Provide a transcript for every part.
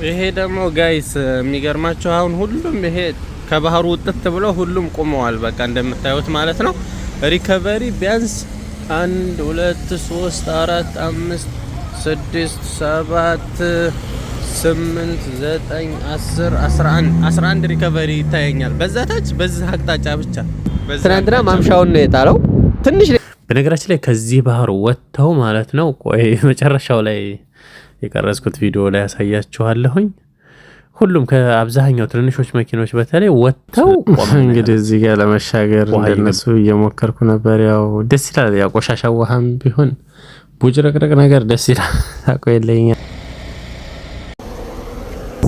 ይሄ ደግሞ guys የሚገርማቸው አሁን ሁሉም ይሄ ከባህሩ ውጥት ብሎ ሁሉም ቆመዋል። በቃ እንደምታዩት ማለት ነው። Recovery ቢያንስ አንድ፣ ሁለት፣ ሶስት፣ አራት፣ አምስት፣ ስድስት፣ ሰባት፣ ስምንት፣ ዘጠኝ፣ 10፣ 11፣ 11 recovery ይታየኛል። በዛ ታች በዚህ አቅጣጫ ብቻ። ትናንትና ማምሻውን ነው የጣለው ትንሽ። በነገራችን ላይ ከዚህ ባህር ወጥተው ማለት ነው። ቆይ መጨረሻው ላይ የቀረጽኩት ቪዲዮ ላይ ያሳያችኋለሁኝ። ሁሉም ከአብዛኛው ትንንሾች መኪኖች በተለይ ወጥተው እንግዲህ እዚህ ጋር ለመሻገር እንደነሱ እየሞከርኩ ነበር። ያው ደስ ይላል። ያው ቆሻሻ ውሃም ቢሆን ቡጭረቅረቅ ነገር ደስ ይላል። ታቆ የለኛ።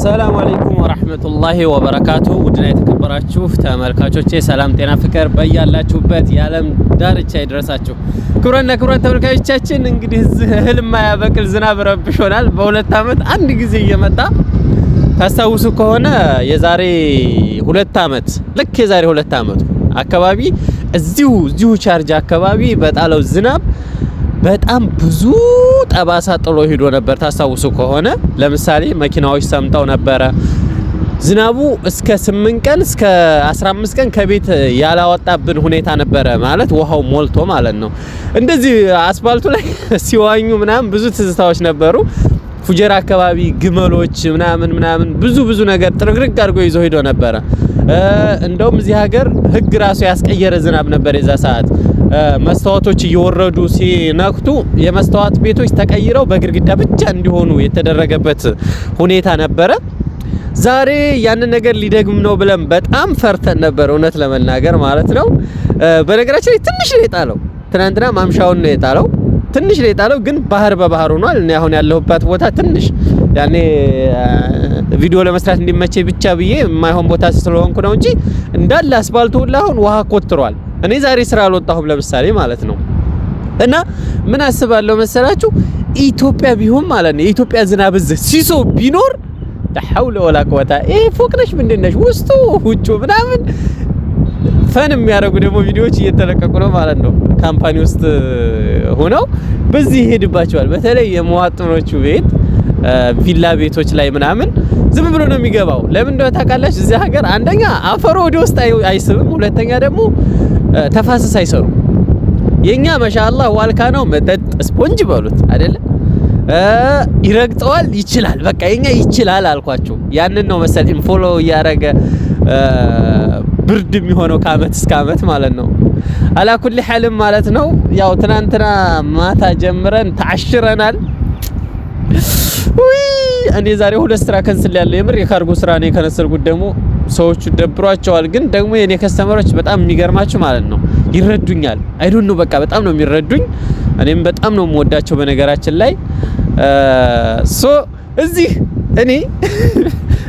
ሰላም አለይኩም ወራህመቱላሂ ወበረካቱ። ውድና የተከበራችሁ ተመልካቾቼ ሰላም፣ ጤና፣ ፍቅር በያላችሁበት የዓለም ዳርቻ ይድረሳችሁ። ክቡራንና ክቡራን ተመልካቾቻችን እንግዲህ እህል የማያበቅል ዝናብ ረብሾናል። በ2 አመት አንድ ጊዜ እየመጣ፣ ታስታውሱ ከሆነ የዛሬ 2 አመት፣ ልክ የዛሬ 2 አመቱ አካባቢ እዚሁ ሻርጃ አካባቢ በጣለው ዝናብ በጣም ብዙ ጠባሳ ጥሎ ሂዶ ነበር። ታስታውሱ ከሆነ ለምሳሌ መኪናዎች ሰምጠው ነበረ። ዝናቡ እስከ 8 ቀን፣ እስከ 15 ቀን ከቤት ያላወጣብን ሁኔታ ነበረ። ማለት ውሃው ሞልቶ ማለት ነው። እንደዚህ አስፋልቱ ላይ ሲዋኙ ምናምን ብዙ ትዝታዎች ነበሩ። ፉጀራ አካባቢ ግመሎች ምናምን ምናምን ብዙ ብዙ ነገር ጥርግርግ አድርጎ ይዞ ሂዶ ነበረ። እንደውም እዚህ ሀገር ህግ ራሱ ያስቀየረ ዝናብ ነበር የዛ ሰዓት። መስታወቶች እየወረዱ ሲነክቱ የመስታወት ቤቶች ተቀይረው በግድግዳ ብቻ እንዲሆኑ የተደረገበት ሁኔታ ነበረ። ዛሬ ያንን ነገር ሊደግም ነው ብለን በጣም ፈርተን ነበር፣ እውነት ለመናገር ማለት ነው። በነገራችን ላይ ትንሽ ነው የጣለው። ትናንትና ማምሻውን ነው የጣለው። ትንሽ ነው የጣለው፣ ግን ባህር በባህር ሆኗል። እኔ አሁን ያለሁበት ቦታ ትንሽ ያኔ ቪዲዮ ለመስራት እንዲመቸኝ ብቻ ብዬ የማይሆን ቦታ ስለሆንኩ ነው እንጂ እንዳለ አስፋልቱ ሁላ አሁን ውሃ ኮትሯል። እኔ ዛሬ ስራ አልወጣሁም ለምሳሌ ማለት ነው። እና ምን አስባለሁ መሰላችሁ፣ ኢትዮጵያ ቢሆን ማለት ነው፣ የኢትዮጵያ ዝናብ እዚህ ሲሶ ቢኖር ሐውለ ወላ ቁወታ፣ ይሄ ፎቅ ነሽ ምንድን ነሽ ውስጡ ውጩ ምናምን fun የሚያደርጉ ደግሞ ቪዲዮዎች እየተለቀቁ ነው ማለት ነው። Company ውስጥ ሆነው በዚህ ይሄድባቸዋል። በተለይ የመዋጥኖቹ ቤት ቪላ ቤቶች ላይ ምናምን ዝም ብሎ ነው የሚገባው። ለምን እንደሆነ ታውቃላችሁ? እዚህ ሀገር አንደኛ አፈሩ ወደ ውስጥ አይስብም፣ ሁለተኛ ደግሞ ተፋሰስ አይሰሩም። የኛ ማሻአላህ ዋልካ ነው፣ መጠጥ ስፖንጅ በሉት አይደለ፣ ይረግጠዋል፣ ይችላል። በቃ የኛ ይችላል አልኳችሁ። ያንን ነው መሰል inflow እያረገ ብርድ የሚሆነው ከአመት እስከ አመት ማለት ነው። አላ ኩሊ ሐልም ማለት ነው። ያው ትናንትና ማታ ጀምረን ታሽረናል። ውይ እኔ ዛሬ ሁለት ስራ cancel ያለው፣ የምር የካርጎ ስራ ነው የከነሰልኩት። ደግሞ ሰዎቹ ደብሯቸዋል። ግን ደግሞ የኔ customer ኦች በጣም የሚገርማችሁ ማለት ነው ይረዱኛል። I don't know፣ በቃ በጣም ነው የሚረዱኝ። እኔም በጣም ነው የምወዳቸው በነገራችን ላይ። So እዚህ እኔ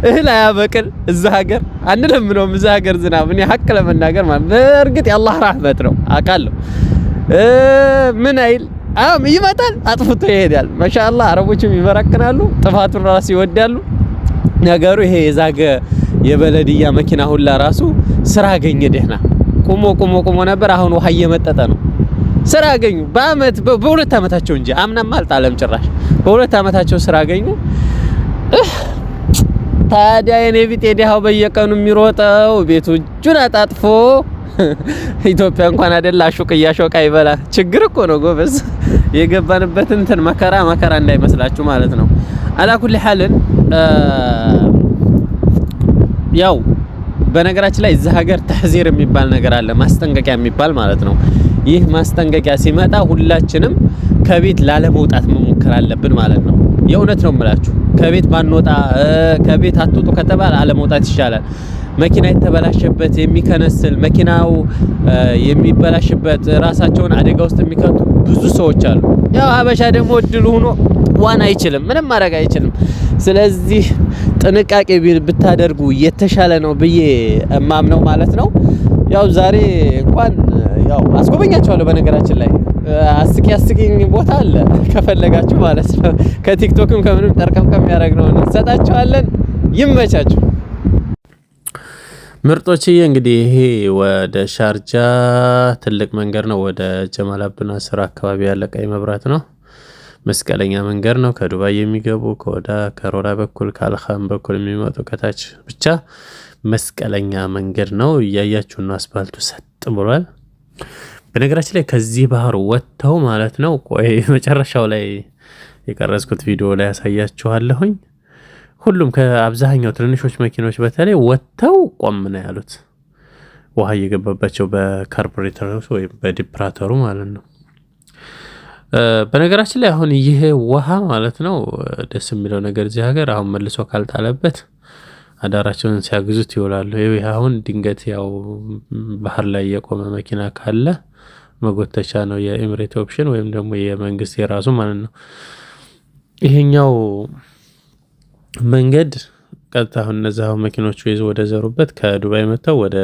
እህል አያበቅል እዛ ሀገር አንለምነውም። እዛ ሀገር ዝናብ እኔ ሀቅ ለመናገር ማለት በእርግጥ የአላህ ራህመት ነው አውቃለሁ። ምን አይል አም ይመጣል አጥፍቶ ይሄዳል። ማሻአላህ አረቦችም ይመረቅናሉ፣ ጥፋቱን ራሱ ይወዳሉ። ነገሩ ይሄ የዛገ የበለድያ መኪና ሁላ ራሱ ስራ አገኘ። ደህና ቁሞ ቁሞ ቁሞ ነበር። አሁን ውሃ እየመጠጠ ነው። ስራ አገኙ። በአመት በ2 አመታቸው እንጂ አምናማ አልጣለም ጭራሽ። በ2 አመታቸው ስራ አገኙ። ታዲያ የኔ ቢጤ ዲሃው በየቀኑ የሚሮጠው ቤቱ እጁን አጣጥፎ ኢትዮጵያ እንኳን አይደል አሹቅ እያሾቃ ይበላ። ችግር እኮ ነው ጎበዝ። የገባንበት እንትን መከራ መከራ እንዳይመስላችሁ ማለት ነው። አላ ኩሊ ሐልን ያው በነገራችን ላይ እዚህ ሀገር ተሕዚር የሚባል ነገር አለ፣ ማስጠንቀቂያ የሚባል ማለት ነው። ይህ ማስጠንቀቂያ ሲመጣ ሁላችንም ከቤት ላለመውጣት መሞከር አለብን ማለት ነው። የእውነት ነው የምላችሁ። ከቤት ባንወጣ፣ ከቤት አትውጡ ከተባለ አለመውጣት ይሻላል። መኪና የተበላሸበት የሚከነስል፣ መኪናው የሚበላሽበት፣ ራሳቸውን አደጋ ውስጥ የሚከቱ ብዙ ሰዎች አሉ። ያው ሀበሻ ደግሞ እድሉ ሆኖ ዋና አይችልም፣ ምንም ማድረግ አይችልም። ስለዚህ ጥንቃቄ ብታደርጉ የተሻለ ነው ብዬ እማምነው ማለት ነው። ያው ዛሬ እንኳን ያው አስጎበኛቸዋለሁ። በነገራችን ላይ አስቂ አስቂኝ ቦታ አለ ከፈለጋችሁ ማለት ነው። ከቲክቶክም ከምንም ጠርቀምቀም ያደረግነውን እንሰጣችኋለን። ይመቻችሁ። ምርጦችዬ፣ እንግዲህ ይሄ ወደ ሻርጃ ትልቅ መንገድ ነው። ወደ ጀማል አብዱናስር አካባቢ ያለ ቀይ መብራት ነው። መስቀለኛ መንገድ ነው። ከዱባይ የሚገቡ ከወዳ ከሮላ በኩል ከአልኻም በኩል የሚመጡ ከታች ብቻ መስቀለኛ መንገድ ነው። እያያችሁ ነው። አስፋልቱ ሰጥ ብሏል። በነገራችን ላይ ከዚህ ባህር ወጥተው ማለት ነው። ቆይ መጨረሻው ላይ የቀረጽኩት ቪዲዮ ላይ ያሳያችኋለሁኝ። ሁሉም ከአብዛኛው ትንንሾች መኪኖች በተለይ ወጥተው ቆም ነው ያሉት፣ ውሃ እየገባባቸው በካርቡሬተሩ ወይም በዲፕራተሩ ማለት ነው። በነገራችን ላይ አሁን ይሄ ውሃ ማለት ነው ደስ የሚለው ነገር እዚህ ሀገር አሁን መልሶ ካልጣለበት አዳራቸውን ሲያግዙት ይውላሉ። ይሄ አሁን ድንገት ያው ባህር ላይ የቆመ መኪና ካለ መጎተቻ ነው የኤምሬት option ወይም ደግሞ የመንግስት የራሱ ማለት ነው። ይሄኛው መንገድ ቀጥታ አሁን እነዛ መኪኖቹ ይዘው ወደ ዘሩበት ከዱባይ መጥተው ወደ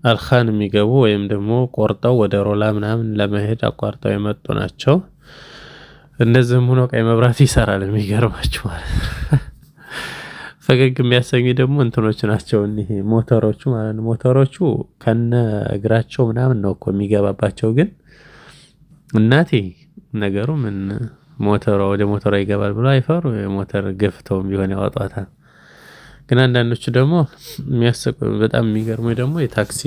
አልኻን የሚገቡ ወይም ደግሞ ቆርጠው ወደ ሮላ ምናምን ለመሄድ አቋርጠው የመጡ ናቸው። እንደዚህም ሆኖ ቀይ መብራት ይሰራል። የሚገርማችሁ ማለት ነው። ፈገግ የሚያሰኙ ደግሞ እንትኖች ናቸው እኒህ ሞተሮቹ ማለት ነው። ሞተሮቹ ከነ እግራቸው ምናምን ነው እኮ የሚገባባቸው። ግን እናቴ ነገሩ ምን ሞተሯ ወደ ሞተሯ ይገባል ብሎ አይፈሩ። የሞተር ገፍተውም ቢሆን ያወጧታል። ግን አንዳንዶቹ ደግሞ የሚያስቁ በጣም የሚገርሙ ደግሞ የታክሲ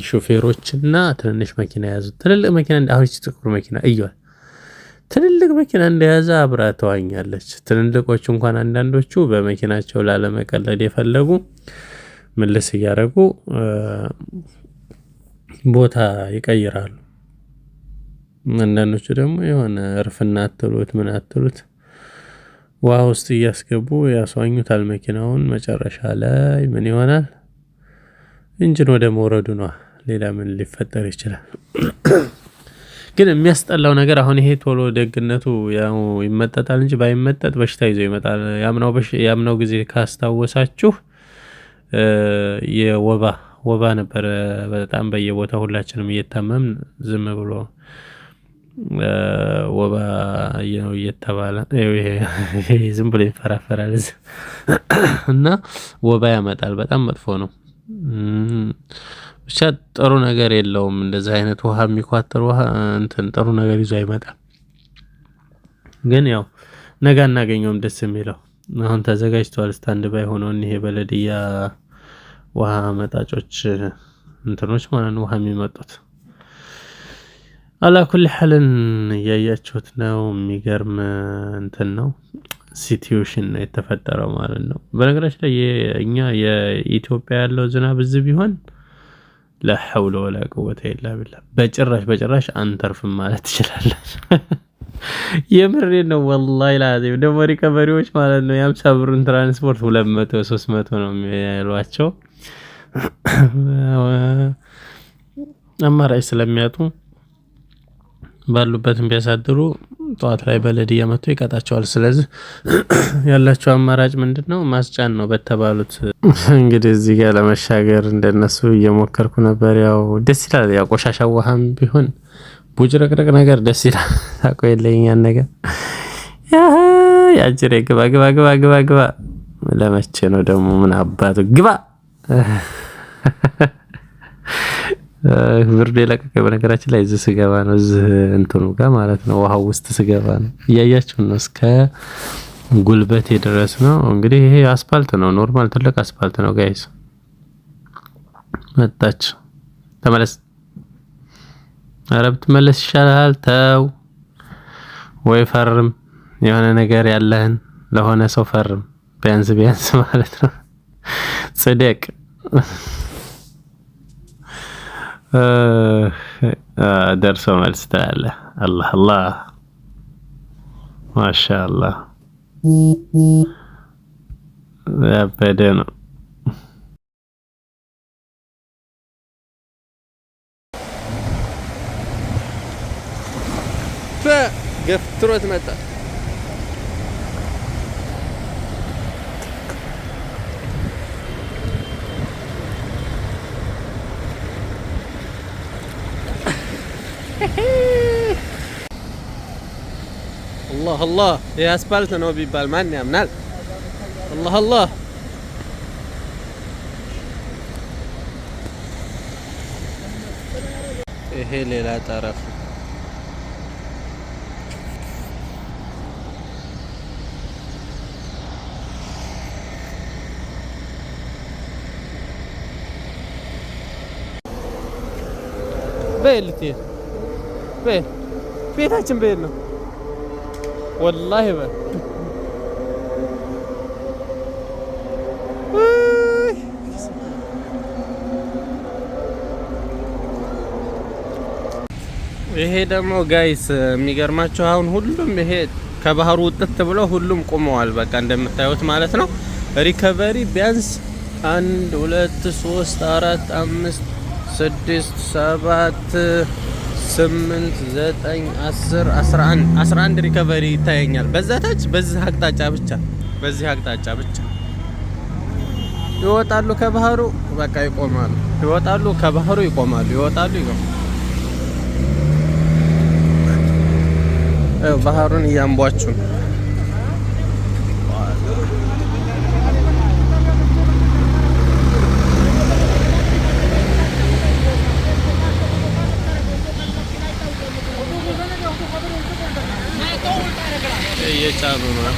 ሾፌሮችና ትንንሽ መኪና የያዙ ትልልቅ መኪና አሁን ይቺ ጥቁር መኪና እዩዋል። ትልልቅ መኪና እንደያዘ አብራ ተዋኛለች። ትልልቆቹ እንኳን አንዳንዶቹ በመኪናቸው ላለመቀለድ የፈለጉ ምልስ እያደረጉ ቦታ ይቀይራሉ። አንዳንዶቹ ደግሞ የሆነ እርፍና አትሉት ምን አትሉት ውሃ ውስጥ እያስገቡ ያስዋኙታል መኪናውን። መጨረሻ ላይ ምን ይሆናል? engine ወደ መውረዱ ነው። ሌላ ምን ሊፈጠር ይችላል? ግን የሚያስጠላው ነገር አሁን ይሄ ቶሎ ደግነቱ ያው ይመጠጣል እንጂ ባይመጠጥ በሽታ ይዞ ይመጣል። ያምናው ጊዜ ካስታወሳችሁ የወባ ወባ ነበረ በጣም በየቦታው ሁላችንም እየታመምን ዝም ብሎ ወባ ነው እየተባለ ይሄ ዝም ብሎ ይፈራፈራል እና ወባ ያመጣል። በጣም መጥፎ ነው። ብቻ ጥሩ ነገር የለውም። እንደዚህ አይነት ውሃ የሚቋጥር ውሃ እንትን ጥሩ ነገር ይዞ አይመጣም። ግን ያው ነገ አናገኘውም። ደስ የሚለው አሁን ተዘጋጅቷል። stand by ሆኖ ይሄ بلدية ውሃ መጣጮች እንትኖች ማለት ነው ውሃ የሚመጡት على كل حال እያያችሁት ነው። የሚገርም እንትን ነው situation ነው የተፈጠረው ማለት ነው። በነገራችን ላይ እኛ የኢትዮጵያ ያለው ዝናብ እዚህ ቢሆን لا حول ولا قوة إلا بالله በጭራሽ በጭራሽ አንተርፍም ማለት ትችላላችሁ። የምሬን ነው والله العظيم። ደግሞ recovery ዎች ማለት ነው የ50 ብሩን ትራንስፖርት 200 300 ነው የሚያሏቸው አማራጭ ስለሚያጡ ባሉበትም ቢያሳድሩ ጠዋት ላይ بلدية መጥቶ ይቀጣቸዋል። ስለዚህ ያላቸው አማራጭ ምንድነው? ማስጫን ነው በተባሉት። እንግዲህ እዚህ ጋር ለመሻገር እንደነሱ እየሞከርኩ ነበር። ያው ደስ ይላል። ያው ቆሻሻ ውሃም ቢሆን ቡጭረቅረቅ ነገር ደስ ይላል። ታውቆ የለኛን ነገር ያጅሬ ግባ ግባ ግባ ግባ ግባ። ለመቼ ነው ደግሞ ምን አባቱ ግባ። ብርድ የለቀቀ በነገራችን ላይ እዚህ ስገባ ነው፣ እዚህ እንትኑ ጋር ማለት ነው፣ ውሃው ውስጥ ስገባ ነው። እያያችሁ ነው፣ እስከ ጉልበቴ ድረስ ነው። እንግዲህ ይሄ አስፋልት ነው፣ normal ትልቅ አስፋልት ነው guys። መጣች፣ ተመለስ። ኧረ ብትመለስ ይሻላል። ተው ወይ ፈርም፣ የሆነ ነገር ያለህን ለሆነ ሰው ፈርም፣ ቢያንስ ቢያንስ ማለት ነው። ጽደቅ። ደርሶ መልስ ትላለህ። አላህ አላህ ማሻአላህ ያበደ ነው። ገፍትሮት መጣ። አላህ አላህ፣ ይህ አስፋልት ነው ቢባል ማን ያምናል? አላህ አላህ። ይሄ ሌላ ጠረፍ። በየት ልትሄድ? በየት ቤታችን በየት ነው? ወላሂ በል። ውይ! ይሄ ደግሞ guys የሚገርማችሁ አሁን ሁሉም ይሄ ከባህሩ ውጥት ብሎ ሁሉም ቆመዋል። በቃ እንደምታዩት ማለት ነው። Recovery ቢያንስ አንድ፣ ሁለት፣ ሶስት፣ አራት፣ አምስት፣ ስድስት፣ ሰባት፣ ስምንት፣ ዘጠኝ፣ 10፣ 11፣ 11 recovery ይታየኛል። በዛ ታች በዚህ አቅጣጫ ብቻ፣ በዚህ አቅጣጫ ብቻ ይወጣሉ ከባህሩ፣ በቃ ይቆማሉ። ይወጣሉ ከባህሩ ይቆማሉ። ይወጣሉ፣ ይቆማሉ። ባህሩን እያንቧጩ ነው። እየጫኑ ነው።